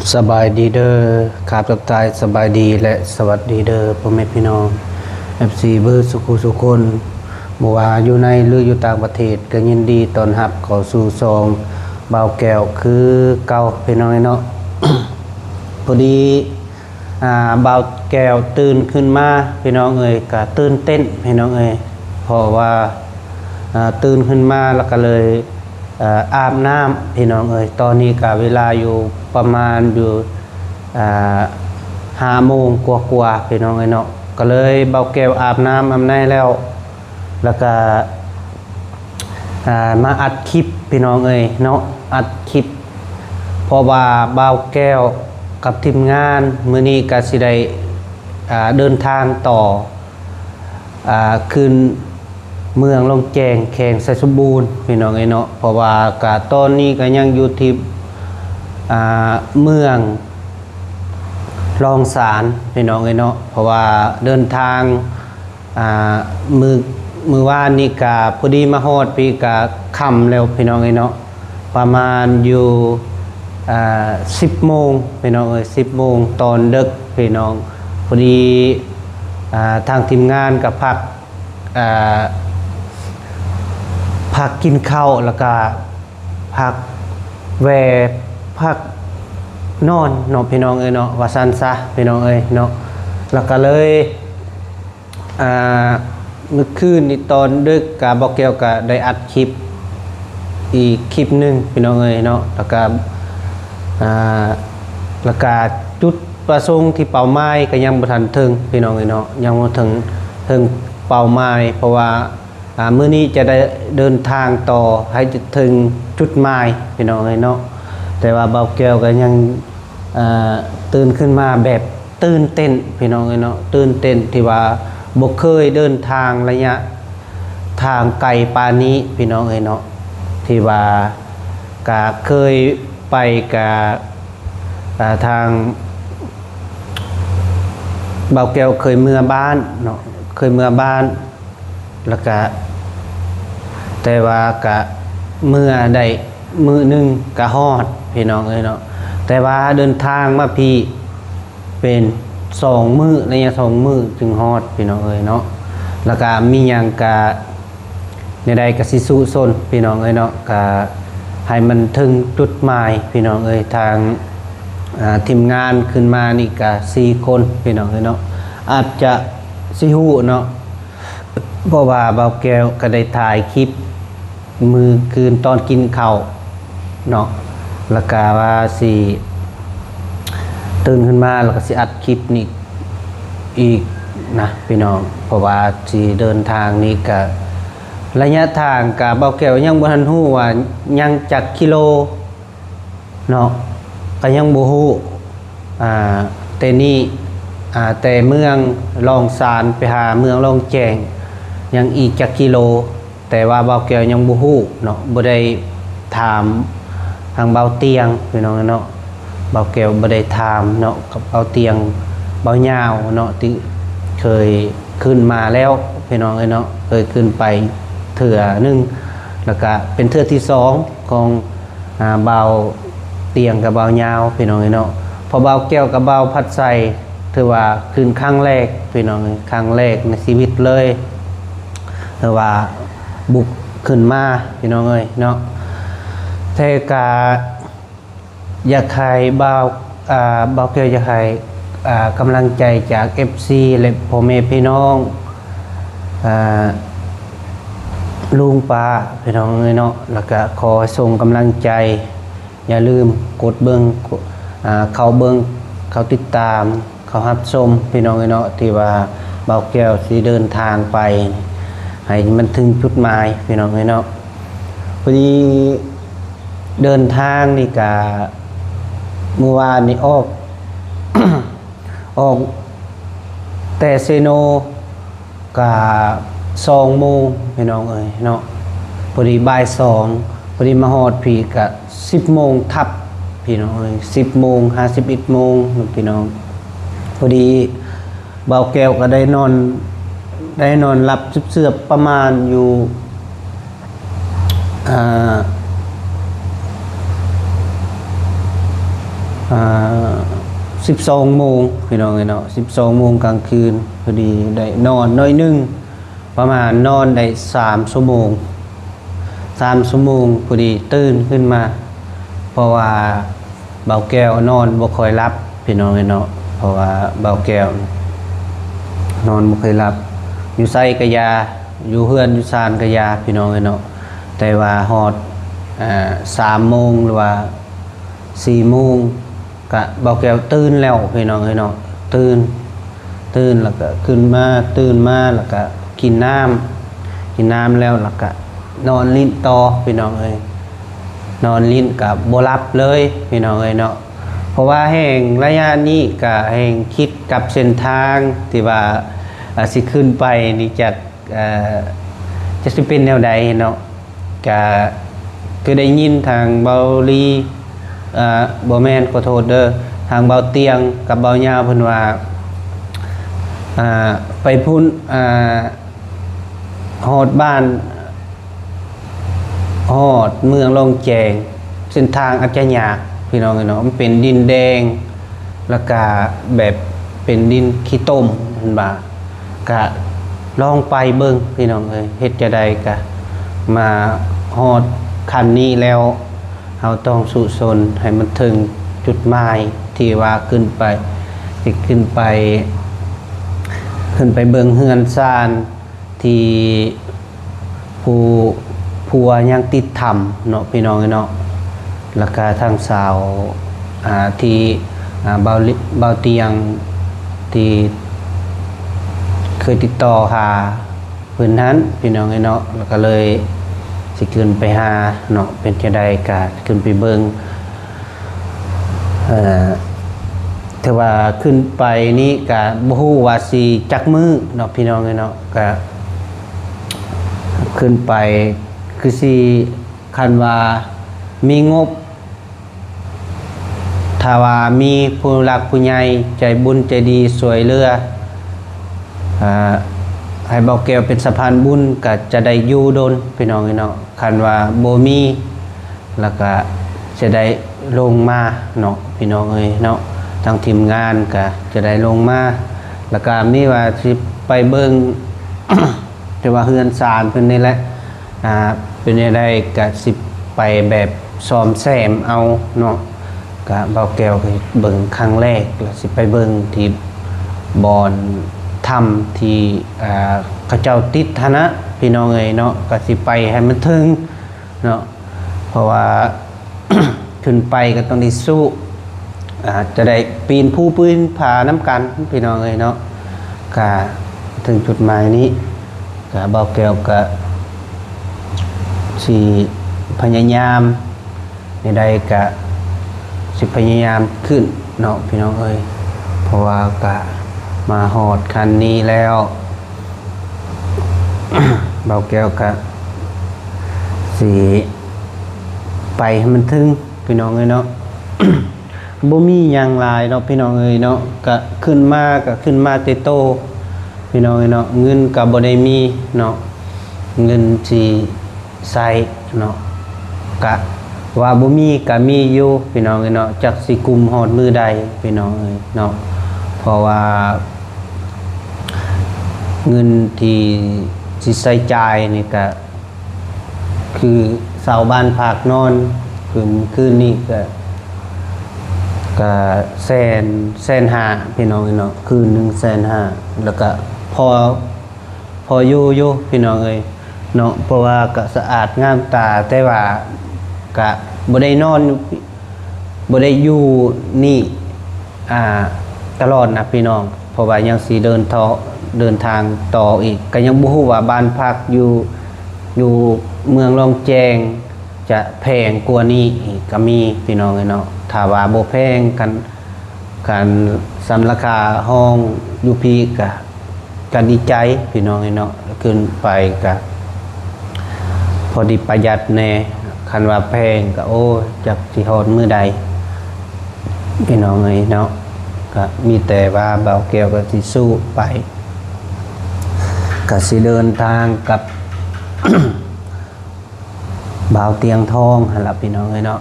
ສະບາຍດີເດີ ຄາບທັກທາຍສະບາຍດີ ແລະ ສະຫວັດດີເດີ ພໍ່ແມ່ພີ່ນ້ອງ ເອັຟຊີ ເບິດສຸຂູສຸຄົນ ບໍ່ວ່າຢູ່ໃນ ຫຼື ຢູ່ຕ່າງປະເທດ ກໍຍິນດີຕ້ອນຮັບເຂົ້າສູ່ຊ່ອງບ່າວແກ້ວຄືເກົ່າ ພີ່ນ້ອງເອີຍເນາະ. ພໍດີ ອ່າ ບ່າວແກ້ວຕື່ນຂຶ້ນມາ ພີ່ນ້ອງເອີຍ ກໍຕື່ນເຕັ້ນ ພີ່ນ້ອງເອີຍ ເພາະວ່າ ອ່າ ຕື່ນຂຶ້ນມາແລ້ວກໍເລີຍ ເອີ ອາບນ້ຳ ພີ່ນ້ອງເອີຍ. ຕອນນີ້ກໍເວລາຢູ່ປະມານຢູ່ ອ່າ ຫ້າໂມງກວ່າໆ ພີ່ນ້ອງເອີຍເນາະ. ກໍເລີຍບ່າວແກ້ວອາບນ້ຳອາບໃນແລ້ວ ແລ້ວກໍ ອ່າ ມາອັດຄລິບ ພີ່ນ້ອງເອີຍເນາະ ອັດຄລິບ ເພາະວ່າບ່າວແກ້ວກັບທີມງານມື້ນີ້ກໍຊິໄດ້ ອ່າ ເດີນທາງຕໍ່ ອ່າ ຂຶ້ນເມືອງລ້ອງແຈ້ງ ແຂວງໄຊສົມບູນ ພີ່ນ້ອງເອີຍເນາະ. ເພາະວ່າກະຕອນນີ້ກໍຍັງຢູ່ທີ່ ອ່າ ເມືອງລ້ອງຊານ ພີ່ນ້ອງເອີຍເນາະ. ເພາະວ່າເດີນທາງ ອ່າ ມື້ ມື້ວານນີ້ກະພໍດີມາຮອດພີ້ກະຄ່ຳແລ້ວ ພີ່ນ້ອງເອີຍເນາະ. ປະມານຢູ່ ອ່າ ສິບໂມງ ພີ່ນ້ອງເອີຍ ສິບໂມງຕອນເດິກ ພີ່ນ້ອງ. ພໍດີ ອ່າ ທາງທີມງານກໍພັກ ອ່າ ພັກກິນເຂົ້າ ແລ້ວກໍພັກ ແວ່ພັກນອນເນາະ ພີ່ນ້ອງເອີຍເນາະ ວ່າຊັ້ນຊະ ພີ່ນ້ອງເອີຍເນາະ. ແລ້ວກໍເລີຍ ອ່າ ມື້ຄືນນີ້ຕອນດຶກກະ ບ່າວແກ້ວກະໄດ້ອັດຄລິບອີກຄລິບໜຶ່ງ ພີ່ນ້ອງເອີຍເນາະ. ແລ້ວກະ ອ່າ ແລ້ວກະຈຸດປະສົງທີ່ເປົ້າໝາຍກະຍັງບໍ່ທັນເຖິງ ພີ່ນ້ອງເອີຍເນາະ ຍັງບໍ່ເຖິງ ເຖິງເປົ້າໝາຍ ເພາະວ່າ ອ່າ ມື້ນີ້ຈະໄດ້ເດີນທາງຕໍ່ໃຫ້ຈະເຖິງຈຸດໝາຍ ພີ່ນ້ອງເອີຍເນາະ. ແຕ່ວ່າບ່າວແກ້ວກໍຍັງ ເອີ ຕື່ນຂຶ້ນມາແບບຕື່ນເຕັ້ນ ພີ່ນ້ອງເອີຍເນາະ ຕື່ນເຕັ້ນທີ່ວ່າບໍ່ເຄີຍເດີນທາງໄລຍະທາງໄກປານນີ້ ພີ່ນ້ອງເອີຍເນາະ. ທີ່ວ່າກະເຄີຍໄປກະ ອ່າ ທາງບ່າວແກ້ວເຄີຍເມືອບ້ານເນາະ ເຄີຍເມືອບ້ານ ແລ້ວກະ ແຕ່ວ່າກະເມືອໄດ້ມື້ໜຶ່ງກະຮອດ ພີ່ນ້ອງເອີຍເນາະ. ແຕ່ວ່າເດີນທາງມາພີ້ເປັນສອງມື້ ໄລຍະສອງມື້ຈຶ່ງຮອດ ພີ່ນ້ອງເອີຍເນາະ. ແລ້ວກະມີຫຍັງກະ ແນວໃດກໍຊິສູ້ຊົນ ພີ່ນ້ອງເອີຍເນາະ ກໍໃຫ້ມັນເຖິງຈຸດໝາຍ ພີ່ນ້ອງເອີຍ. ທາງ ອ່າ ທີມງານຂຶ້ນມານີ້ກໍສີ່ຄົນ ພີ່ນ້ອງເອີຍເນາະ ອາດຈະຊິຮູ້ເນາະ ເພາະວ່າບ່າວແກ້ວກໍໄດ້ຖ່າຍຄລິບມື້ຄືນຕອນກິນເຂົ້າເນາະ ແລ້ວກໍວ່າຊິຕື່ນຂຶ້ນມາ ແລ້ວກໍຊິອັດຄລິບນີ້ອີກນະ ພີ່ນ້ອງ ເພາະວ່າຊິເດີນທາງນີ້ກໍ ໄລຍະທາງກະ ບ່າວແກ້ວຍັງບໍ່ທັນຮູ້ວ່າຍັງຈັກກິໂລເນາະ ກະຍັງບໍ່ຮູ້ ອ່າ ແຕ່ນີ້ ອ່າ ແຕ່ເມືອງລ້ອງຊານໄປຫາເມືອງລ້ອງແຈ້ງ ຍັງອີກຈັກກິໂລ ແຕ່ວ່າບ່າວແກ້ວຍັງບໍ່ຮູ້ເນາະ ບໍ່ໄດ້ຖາມທາງບ່າວຕຽງ ພີ່ນ້ອງເນາະ. ບ່າວແກ້ວບໍ່ໄດ້ຖາມເນາະ ກັບບ່າວຕຽງ ບ່າວຍາວເນາະ ທີ່ເຄີຍຂຶ້ນມາແລ້ວ ພີ່ນ້ອງເອີຍເນາະ ເຄີຍຂຶ້ນໄປເທື່ອໜຶ່ງ ແລ້ວກະເປັນເທື່ອທີສອງຂອງ ອ່າ ບ່າວຕຽງກັບບ່າວຍາວ ພີ່ນ້ອງເອີຍເນາະ. ເພາະບ່າວແກ້ວກັບບ່າວພັດໄຊ ຖືວ່າຂຶ້ນຄັ້ງແລກ ພີ່ນ້ອງເອີຍ ຄັ້ງແລກໃນຊີວິດເລີຍ ຖືວ່າບຸກຂຶ້ນມາ ພີ່ນ້ອງເອີຍເນາະ. ແຕ່ກະ ຢາກໃຫ້ບ່າວ ອ່າ ບ່າວແກ້ວຢາກໃຫ້ ອ່າ ກຳລັງໃຈຈາກເອັຟຊີ ແລະ ພໍ່ແມ່ພີ່ນ້ອງ ອ່າ ລຸງປ້າ ພີ່ນ້ອງເອີຍເນາະ ແລ້ວກະຂໍໃຫ້ສົ່ງກຳລັງໃຈ ຢ່າລືມກົດເບິ່ງ ອ່າ ເຂົ້າເບິ່ງ ເຂົ້າຕິດຕາມ ເຂົ້າຮັບຊົມ ພີ່ນ້ອງເອີຍເນາະ ທີ່ວ່າບ່າວແກ້ວຊິເດີນທາງໄປ ໃຫ້ມັນເຖິງຈຸດໝາຍ ພີ່ນ້ອງເອີຍເນາະ. ພໍດີເດີນທາງນີ້ກະ ມື້ວານນີ້ອອກ ອອກແຕ່ເຊໂນ ກະສອງໂມງ ພີ່ນ້ອງເອີຍເນາະ ພໍດີບ່າຍສອງ ພໍດີມາຮອດພີ້ກະສິບໂມງທັບ ພີ່ນ້ອງເອີຍ ສິບໂມງຫາສິບເອັດໂມງເນາະ ພີ່ນ້ອງ. ພໍດີບ່າວແກ້ວກະໄດ້ນອນ ໄດ້ນອນຫຼັບເຊືອບໆ ປະມານຢູ່ ອ່າ ອ່າ ສິບສອງໂມງພີ່ນ້ອງເອີຍເນາະ, ສິບສອງໂມງກາງຄືນ ພໍດີໄດ້ນອນໜ້ອຍໜຶ່ງ ປະມານນອນໄດ້ສາມຊົ່ວໂມງ, ສາມຊົ່ວໂມງພໍດີຕື່ນຂຶ້ນມາ ເພາະວ່າບ່າວແກ້ວນອນບໍ່ຄ່ອຍຫຼັບພີ່ນ້ອງເອີຍເນາະ, ເພາະວ່າບ່າວແກ້ວນອນບໍ່ຄ່ອຍຫຼັບ, ຢູ່ໃສກະຢ່າ ຢູ່ເຮືອນຢູ່ຊານກະຢ່າພີ່ນ້ອງເອີຍເນາະ, ແຕ່ວ່າຮອດ ອ່າ ສາມໂມງ ຫຼືວ່າ ສີ່ໂມງ ກະບ່າວແກ້ວຕື່ນແລ້ວພີ່ນ້ອງເອີຍເນາະ, ຕື່ນ ຕື່ນແລ້ວກະຂຶ້ນມາ ຕື່ນມາແລ້ວກະກິນນ້ຳ ກິນນ້ຳແລ້ວ ແລ້ວກະນອນຫຼິ້ນຕໍ່ພີ່ນ້ອງເອີຍ, ນອນຫຼິ້ນກະບໍ່ຫຼັບເລີຍພີ່ນ້ອງເອີຍເນາະ, ເພາະວ່າແຮ່ງໄລຍະນີ້ກະແຮ່ງຄິດກັບເສັ້ນທາງທີ່ວ່າ ອ່າ ຊິຂຶ້ນໄປນີ້ຈາກ ເອີ ຈະຊິເປັນແນວໃດເນາະ, ກະຄືໄດ້ຍິນທາງເບົາລີ ເອີ ບໍ່ແມ່ນ ຂໍໂທດເດີ ທາງເບົາຕຽງກັບເບົາຍາວເພິ່ນວ່າ ອ່າ ໄປພຸ້ນ ອ່າ ຮອດບ້ານ ຮອດເມືອງລ່ອງແຈ້ງ ເສັ້ນທາງອາດຈະຍາກພີ່ນ້ອງເອີຍເນາະ, ມັນເປັນດິນແດງ ແລ້ວກະແບບເປັນດິນຂີ້ຕົມເພິ່ນວ່າ, ກະລອງໄປເບິ່ງພີ່ນ້ອງເອີຍ, ເຮັດຈັ່ງໃດກະມາຮອດຂັ້ນນີ້ແລ້ວ ເຮົາຕ້ອງສູ້ຊົນໃຫ້ມັນເຖິງຈຸດໝາຍທີ່ວ່າຂຶ້ນໄປ ທີ່ຂຶ້ນໄປ ຂຶ້ນໄປເບິ່ງເຮືອນຊານ ທີ່ຜູ້ຜົວຍັງຕິດຖ້ຳເນາະ ພີ່ນ້ອງເອີຍເນາະ, ແລ້ວກະທາງສາວ ອ່າ ທີ່ ອ່າ ເບົາ ເບົາຕຽງ ທີ່ເຄີຍຕິດຕໍ່ຫາເພິ່ນຫັ້ນ ພີ່ນ້ອງເອີຍເນາະ, ແລ້ວກະເລີຍຊິຂຶ້ນໄປຫາເນາະ, ເປັນຈັ່ງໃດກະຂຶ້ນໄປເບິ່ງ. ເອີ ຖືວ່າຂຶ້ນໄປນີ້ກະບໍ່ຮູ້ວ່າຊິຈັກມື້ເນາະ ພີ່ນ້ອງເອີຍເນາະ, ກະຂຶ້ນໄປຄືຊິ ຄັນວ່າມີງົບ ຖ້າວ່າມີຜູ້ຫຼັກຜູ້ໃຫຍ່ໃຈບຸນໃຈດີຊ່ວຍເຫຼືອ ເອີ ໃຫ້ເບົາແກ້ວເປັນສະພານບຸນ ກະຈະໄດ້ຢູ່ດົນ ພີ່ນ້ອງເອີຍເນາະ, ຄັນວ່າບໍ່ມີ ແລ້ວກະຈະໄດ້ລົງມາເນາະ ພີ່ນ້ອງເອີຍເນາະ, ທາງທີມງານກະຈະໄດ້ລົງມາ ແລ້ວກະມີວ່າຊິໄປເບິ່ງ ແຕ່ວ່າເຮືອນຊານເພິ່ນນີ້ແຫຼະ ອ່າ ເປັນແນວໃດກະຊິໄປແບບສ້ອມແຊມເອົາເນາະ, ກະເບົາແກ້ວເບິ່ງຄັ້ງແລກ ແລ້ວຊິໄປເບິ່ງທີ່ບ່ອນຖ້ຳທີ່ ອ່າ ເຂົາເຈົ້າຕິດຫັ້ນນະ ພີ່ນ້ອງເອີຍເນາະ, ກະຊິໄປໃຫ້ມັນເຖິງ ເນາະ ເພາະວ່າຂຶ້ນໄປກໍຕ້ອງໄດ້ສູ້ ອາດຈະໄດ້ປີນພູປີນຜານຳກັນ ພີ່ນ້ອງເອີຍເນາະ, ກະເຖິງຈຸດໝາຍນີ້ ກະເບົາແກ້ວກະຊິພະຍາຍາມ ແນວໃດກະຊິພະຍາຍາມຂຶ້ນເນາະ ພີ່ນ້ອງເອີຍ, ເພາະວ່າກະມາຮອດຂັ້ນນີ້ແລ້ວ ເບົາແກ້ວກະຊິໄປໃຫ້ມັນເຖິງ ພີ່ນ້ອງເອີຍເນາະ. ບໍ່ມີຫຍັງຫຼາຍເນາະ ພີ່ນ້ອງເອີຍເນາະ, ກະຂຶ້ນມາ ກະຂຶ້ນມາແຕ່ໂຕ ພີ່ນ້ອງເອີຍເນາະ, ເງິນກະບໍ່ໄດ້ມີເນາະ, ເງິນຊິໃຊ້ເນາະ ກະວ່າບໍ່ມີກະມີຢູ່ ພີ່ນ້ອງເອີຍເນາະ, ຈັກຊິກຸມຮອດມື້ໃດ ພີ່ນ້ອງເອີຍເນາະ, ເພາະວ່າເງິນທີ່ຊິໃຊ້ຈ່າຍນີ້ກະ ຄືເຊົ່າບ້ານພັກນອນ ຄືມື້ຄືນນີ້ກະ ກະແສນ ແສນຫ້າ ພີ່ນ້ອງເອີຍເນາະ, ຄືນໜຶ່ງແສນຫ້າ ແລ້ວກະພໍ ພໍຢູ່ຢູ່ ພີ່ນ້ອງເອີຍເນາະ, ເພາະວ່າກະສະອາດງາມຕາ ແຕ່ວ່າກະບໍ່ໄດ້ນອນ ບໍ່ໄດ້ຢູ່ນີ້ ອ່າ ຕະຫຼອດນະພີ່ນ້ອງ, ເພາະວ່າຍັງຊິເດີນເທາະ ເດີນທາງຕໍ່ອີກ, ກໍຍັງບໍ່ຮູ້ວ່າບ້ານພັກຢູ່ ຢູ່ເມືອງລ່ອງແຈ້ງຈະແພງກວ່ານີ້ອີກກໍມີ ພີ່ນ້ອງເອີຍເນາະ. ຖ້າວ່າບໍ່ແພງ ຄັນ ຄັນສ່ຳລາຄາຫ້ອງຢູ່ພີ້ກະ ກະດີໃຈພີ່ນ້ອງເອີຍເນາະ, ຂຶ້ນໄປກະພໍດີປະຢັດແດ່, ຄັນວ່າແພງກະ ໂອ້ ຈັກຊິຮອດມື້ໃດ ພີ່ນ້ອງເອີຍເນາະ. ກະມີແຕ່ວ່າບ່າວແກ້ວກະຊິສູ້ໄປ ກະຊິເດີນທາງກັບ ບ່າວຕຽງທອງຫັ້ນລະ ພີ່ນ້ອງເອີຍເນາະ,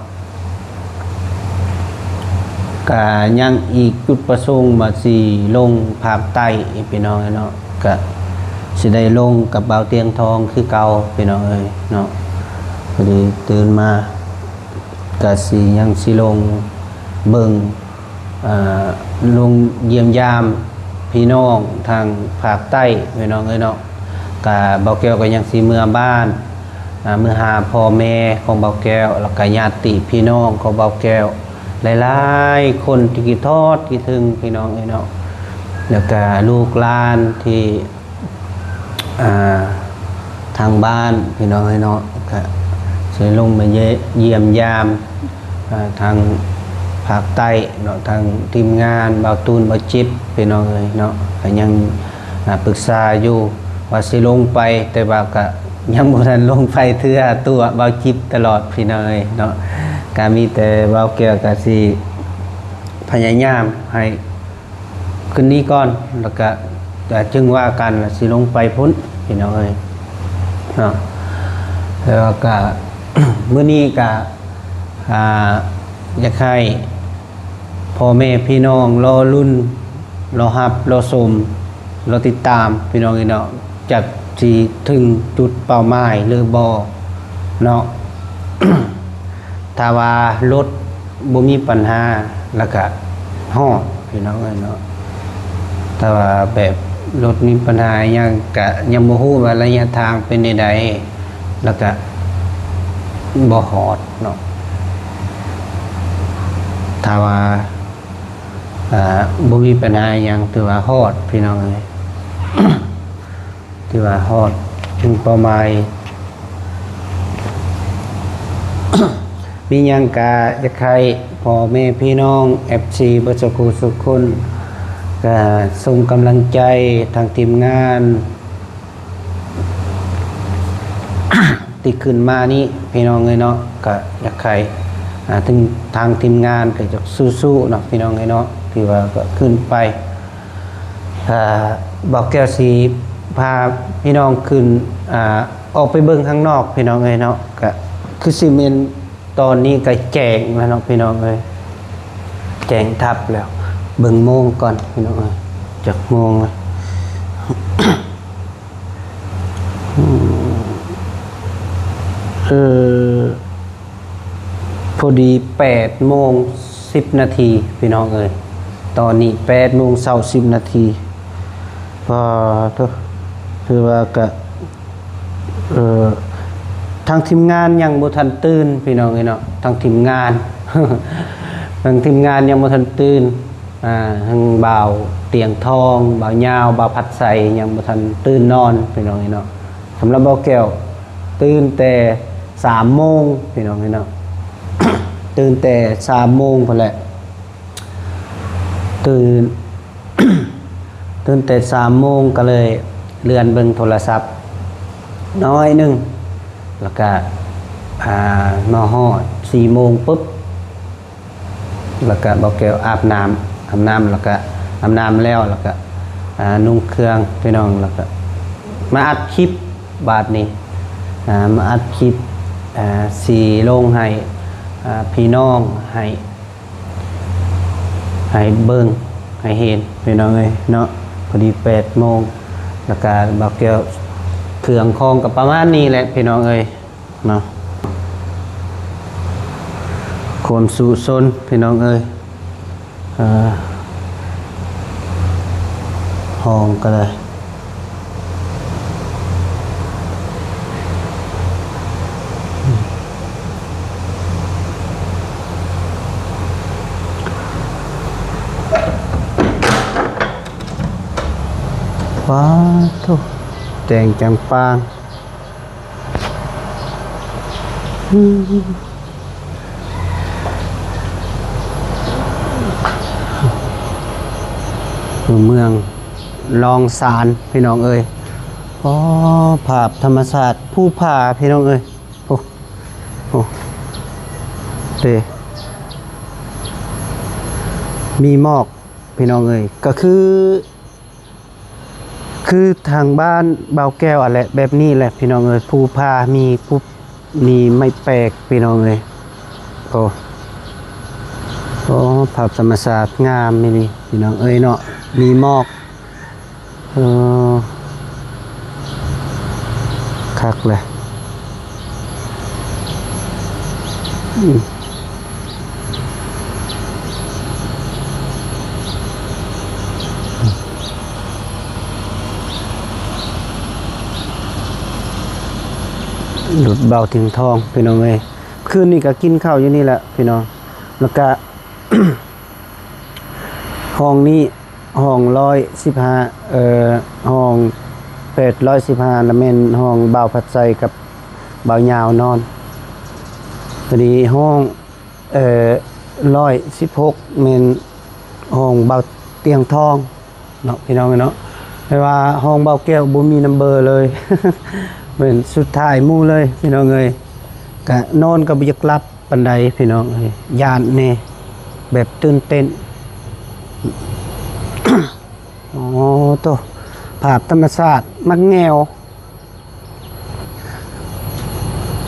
ກະຍັງອີກຈຸດປະສົງວ່າຊິລົງພາກໃຕ້ພີ່ນ້ອງເອີຍເນາະ ກະຊິໄດ້ລົງກັບບ່າວຕຽງທອງຄືເກົ່າພີ່ນ້ອງເອີຍເນາະ. ພໍດີຕື່ນມາກະຊິຍັງຊິລົງເບິ່ງ ເອີ່ ລົງຢ້ຽມຢາມພີ່ນ້ອງທາງພາກໃຕ້ພີ່ນ້ອງເອີຍເນາະ. ກະບ່າວແກ້ວກະຍັງຊິເມືອບ້ານ ອາ ເມືອຫາພໍ່ແມ່ຂອງບ່າວແກ້ວ ແລ້ວກະຍາດຕິພີ່ນ້ອງຂອງບ່າວແກ້ວຫຼາຍໆຄົນທີ່ຄິດຮອດຄິດເຖິງພີ່ນ້ອງເອີຍເນາະ ແລ້ວກະລູກຫຼານທີ່ ອ່າ ທາງບ້ານພີ່ນ້ອງເອີຍເນາະ ກະຊິລົງມາຢ້ຽມຢາມ ອ່າ ທາງພາກໃຕ້ເນາະ ທາງທີມງານບ່າວຕູນ ບ່າວຈິດ ພີ່ນ້ອງເອີຍເນາະ ກະຍັງ ອ່າ ປຶກສາຢູ່ວ່າຊິລົງໄປ ແຕ່ວ່າກະຍັງບໍ່ທັນລົງໄປເທື່ອ ຕົວະບ່າວຈິດຕະຫຼອດພີ່ນ້ອງເອີຍເນາະ. ກະມີແຕ່ບ່າວແກ້ວກະຊິພະຍາຍາມໃຫ້ ຄືນນີ້ກ່ອນ ແລ້ວກະ ແຕ່ຈຶ່ງວ່າກັນ ແລ້ວຊິລົງໄປພຸ້ນພີ່ນ້ອງເອີຍເນາະ. ແລ້ວກະ ມື້ນີ້ກະ ອ່າ ຢາກໃຫ້ພໍ່ແມ່ພີ່ນ້ອງລໍລຸ້ນ ລໍຮັບ ລໍຊົມ ລໍຕິດຕາມພີ່ນ້ອງເອີຍເນາະ ຈັກຊິເຖິງຈຸດເປົ້າໝາຍຫຼືບໍ່ເນາະ. ຖ້າວ່າລົດບໍ່ມີບັນຫາ ແລ້ວກະຮອດພີ່ນ້ອງເອີຍເນາະ. ຖ້າວ່າແບບລົດມີບັນຫາຫຍັງ ກະຍັງບໍ່ຮູ້ວ່າໄລຍະທາງເປັນແນວໃດ ແລ້ວກະບໍ່ຮອດເນາະ. ຖ້າວ່າ ອ່າ ບໍ່ມີບັນຫາຫຍັງ ຖືວ່າຮອດພີ່ນ້ອງເອີຍ. ຖືວ່າຮອດເປົ້າໝາຍ. ມີຫຍັງກະຢາກໃຫ້ພໍ່ແມ່ພີ່ນ້ອງ ເອັຟຊີ ເບິດສູ່ຜູ້ສູ່ຄົນ ກະສົ່ງກຳລັງໃຈທາງທີມງານທີ່ຂຶ້ນມານີ້ພີ່ນ້ອງເອີຍເນາະ. ກະຢາກໃຫ້ ອ່າ ເຖິງທາງທີມງານກະຢາກສູ້ໆເນາະ ພີ່ນ້ອງເອີຍເນາະ ທີ່ວ່າກະຂຶ້ນໄປ ອ່າ ບ່າວແກ້ວຊິພາພີ່ນ້ອງຂຶ້ນ ອ່າ ອອກໄປເບິ່ງຂ້າງນອກພີ່ນ້ອງເອີຍເນາະ. ກະຄືຊິແມ່ນຕອນນີ້ກະແຈ້ງແລ້ວເນາະພີ່ນ້ອງເອີຍ ແຈ້ງທັບແລ້ວ. ເບິ່ງໂມງກ່ອນພີ່ນ້ອງເອີຍ ຈັກໂມງລະ? ເອີ ພໍດີແປດໂມງສິບນາທີພີ່ນ້ອງເອີຍ. ຕອນນີ້ແປດໂມງເຊົ້າສິບນາທີ. ປາໂທ້ ຖືວ່າກະ ເອີ ທາງທີມງານຍັງບໍ່ທັນຕື່ນພີ່ນ້ອງເອີຍເນາະ. ທາງທີມງານ ທາງທີມງານຍັງບໍ່ທັນຕື່ນ. ອ່າ ທາງບ່າວຕຽງທອງ ບ່າວຍາວ ບ່າວພັດໄຊ ຍັງບໍ່ທັນຕື່ນນອນພີ່ນ້ອງເອີຍເນາະ. ສຳລັບບ່າວແກ້ວຕື່ນແຕ່ສາມໂມງພີ່ນ້ອງເອີຍເນາະ ຕື່ນແຕ່ສາມໂມງພຸ້ນແຫຼະ. ຕື່ນ ຕື່ນແຕ່ສາມໂມງ ກໍເລີຍເລື່ອນເບິ່ງໂທລະສັບໜ້ອຍໜຶ່ງ ແລ້ວກະ ອ່າ ມາຮອດສີ່ໂມງປຶບ ແລ້ວກະບ່າວແກ້ວອາບນ້ຳ ອາບນ້ຳ ແລ້ວກະ ອາບນ້ຳແລ້ວ ແລ້ວກະ ອ່າ ນຸ່ງເຄື່ອງພີ່ນ້ອງ ແລ້ວກະມາອັດຄລິບບາດນີ້ ອ່າ ມາອັດຄລິບ ອ່າ ຊິລົງໃຫ້ ອ່າ ພີ່ນ້ອງ ໃຫ້ ໃຫ້ເບິ່ງໃຫ້ເຫັນພີ່ນ້ອງເອີຍເນາະ. ພໍດີແປດໂມງ ແລ້ວກະບ່າວແກ້ວ ເຄື່ອງຂອງກະປະມານນີ້ແຫຼະພີ່ນ້ອງເອີຍເນາະ. ຄວາມສູ້ຊົນພີ່ນ້ອງເອີຍ ເອີ ຫ້ອງກະໄດ້ ປາໂທ້ ແຈ້ງຈັງປາງ. ຢູ່ເມືອງລອງສານພີ່ນ້ອງເອີຍ. ອໍ ພາບທຳມະຊາດພູຜາພີ່ນ້ອງເອີຍ. ໂອ້ ໂອ້ ເດ້ ມີໝອກພີ່ນ້ອງເອີຍ ກະຄື ຄືທາງບ້ານບ່າວແກ້ວຫັ້ນແຫຼະ ແບບນີ້ແຫຼະພີ່ນ້ອງເອີຍ. ພູຜາມີ ພູ ມີໄມ້ແປກພີ່ນ້ອງເອີຍ. ໂອ້ ໂອ້ ພາບທຳມະຊາດງາມອີ່ຫຼີພີ່ນ້ອງເອີຍເນາະ ມີໝອກ ເອີ ຄັກເລີຍ ອືມ ລົດເບົາທຽງທອງ ພີ່ນ້ອງເອີຍ. ຄືນນີ້ກໍກິນເຂົ້າຢູ່ນີ້ແຫຼະພີ່ນ້ອງ ແລ້ວກະ ຫ້ອງນີ້ ຫ້ອງຮ້ອຍສິບຫ້າ ເອີ ຫ້ອງແປດຮ້ອຍສິບຫ້າ ລະແມ່ນຫ້ອງບ່າວພັດໄຊກັບບ່າວຍາວນອນ. ຕອນນີ້ຫ້ອງ ເອີ ຮ້ອຍສິບຫົກ ແມ່ນຫ້ອງບ່າວຕຽງທອງເນາະ ພີ່ນ້ອງເນາະ. ແຕ່ວ່າຫ້ອງບ່າວແກ້ວບໍ່ມີນຳເບີເລີຍ ແມ່ນສຸດທ້າຍໝູ່ເລີຍ ພີ່ນ້ອງເອີຍ. ກະນອນກໍບໍ່ຢາກຫຼັບ ປານໃດພີ່ນ້ອງເອີຍ ຢ້ານແດ່ ແບບຕື່ນເຕັ້ນ. ໂອ້ໂຕ ພາບທຳມະຊາດ ໝາກແງວ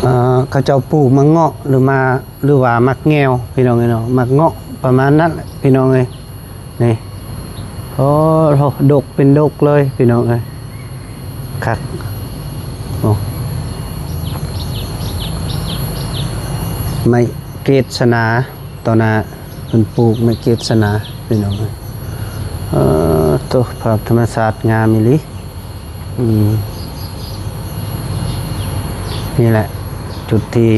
ເອີ ເຂົາເຈົ້າປູກໝາກເງາະ ຫຼືມາ ຫຼືວ່າໝາກແງວ ພີ່ນ້ອງເອີຍເນາະ ໝາກເງາະປະມານນັ້ນແຫຼະ ພີ່ນ້ອງເອີຍ. ນີ້ ໂອ້ໂຫ ດົກເປັນດົກເລີຍພີ່ນ້ອງເອີຍ ຄັກ. ໂອ້ ໄມ້ເກດສະໜາຕໍ່ໜ້າ ເພິ່ນປູກໄມ້ເກດສະໜາພີ່ນ້ອງເອີຍ. ເອີ ໂຕ ພາບທຳມະຊາດງາມອີ່ຫຼີ. ອືມ ນີ້ແຫຼະຈຸດທີ່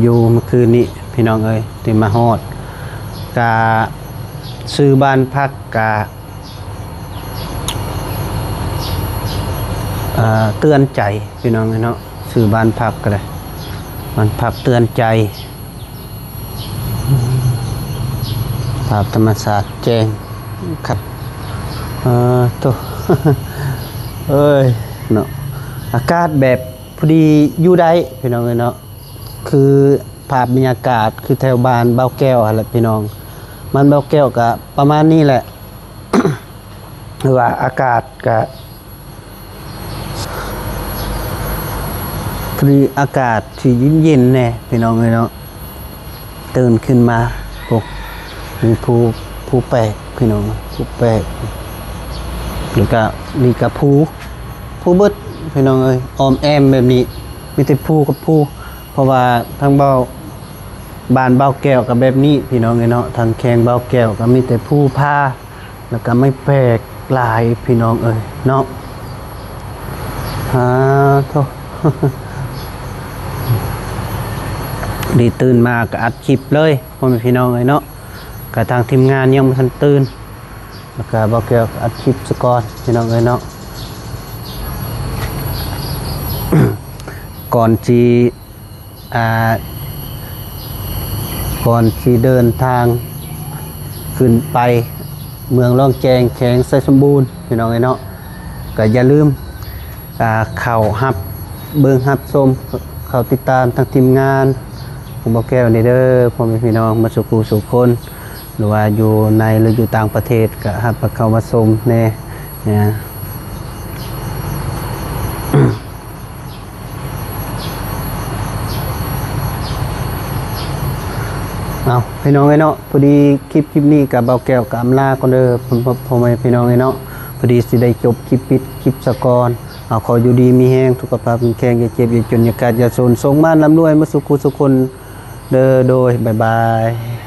ຢູ່ເມື່ອຄືນນີ້ພີ່ນ້ອງເອີຍ ທີ່ມາຮອດ ກະຊື່ບ້ານພັກກະ ເອີ ເຕືອນໃຈພີ່ນ້ອງເອີຍເນາະ ຊື່ບ້ານພັກກໍໄດ້ ບ້ານພັກເຕືອນໃຈ. ພາບທຳມະຊາດແຈ້ງຄັກ ເອີ ໂຕ ເອີຍເນາະ ອາກາດແບບພໍດີຢູ່ໄດ້ພີ່ນ້ອງເອີຍເນາະ. ຄືພາບບັນຍາກາດຄືແຖວບ້ານບ່າວແກ້ວຫັ້ນແຫຼະພີ່ນ້ອງ ບ້ານບ່າວແກ້ວກະປະມານນີ້ແຫຼະ ຄືວ່າອາກາດກະ ພໍດີອາກາດທີ່ເຢັນໆແດ່ພີ່ນ້ອງເອີຍເນາະ. ຕື່ນຂຶ້ນມາ ໂອ້ ມີພູ ພູແປກພີ່ນ້ອງ ພູແປກ ແລ້ວກະນີ້ກະພູ ພູເບິດພີ່ນ້ອງເອີຍ ອ້ອມແອ້ມແບບນີ້ ມີແຕ່ພູກັບພູ ເພາະວ່າທາງບ່າວ ບ້ານບ່າວແກ້ວກໍແບບນີ້ພີ່ນ້ອງເອີຍເນາະ ທາງແຂວງບ່າວແກ້ວກໍມີແຕ່ພູຜາ ແລ້ວກໍໄມ້ແປກຫຼາຍພີ່ນ້ອງເອີຍເນາະ. ອາ ໂທ້ ດີຕື່ນມາກໍອັດຄລິບເລີຍ ພໍ່ແມ່ພີ່ນ້ອງເອີຍເນາະ. ກໍທາງທີມງານຍັງບໍ່ທັນຕື່ນ ແລ້ວກໍບ່າວແກ້ວອັດຄລິບຊະກ່ອນພີ່ນ້ອງເອີຍເນາະ. ກ່ອນຊິ ອ່າ ກ່ອນຊິເດີນທາງຂຶ້ນໄປເມືອງລ້ອງແຈ້ງ ແຂວງໄຊສົມບູນ ພີ່ນ້ອງເອີຍເນາະ, ກໍຢ່າລືມ ອ່າ ເຂົ້າຮັບເບິ່ງຮັບຊົມ ເຂົ້າຕິດຕາມທາງທີມງານຂອງບ່າວແກ້ວນີ້ເດີ ພໍ່ແມ່ພີ່ນ້ອງໝົດສູ່ຜູ້ສູ່ຄົນ ຫຼືວ່າຢູ່ໃນ ຫຼືຢູ່ຕ່າງປະເທດ ກໍຮັບເຂົ້າມາຊົມແດ່ນະ. ເອົາ ພີ່ນ້ອງເອີຍເນາະ, ພໍດີຄລິບ ຄລິບນີ້ກໍບ່າວແກ້ວກໍອຳລາກ່ອນເດີ ພໍ່ ພໍ່ແມ່ພີ່ນ້ອງເອີຍເນາະ, ພໍດີຊິໄດ້ຈົບຄລິບ ປິດຄລິບຊະກ່ອນ. ເອົາ ຂໍຢູ່ດີມີແຮງ ສຸຂະພາບແຂງແຂງ ຢ່າເຈັບຢ່າຈົນ ຢ່າຂາດຢ່າຈົນ ໂຊກໝານລ່ຳລວຍໝົດສູ່ຜູ້ສູ່ຄົນເດີ. ໂດຍ ບາຍບາຍ.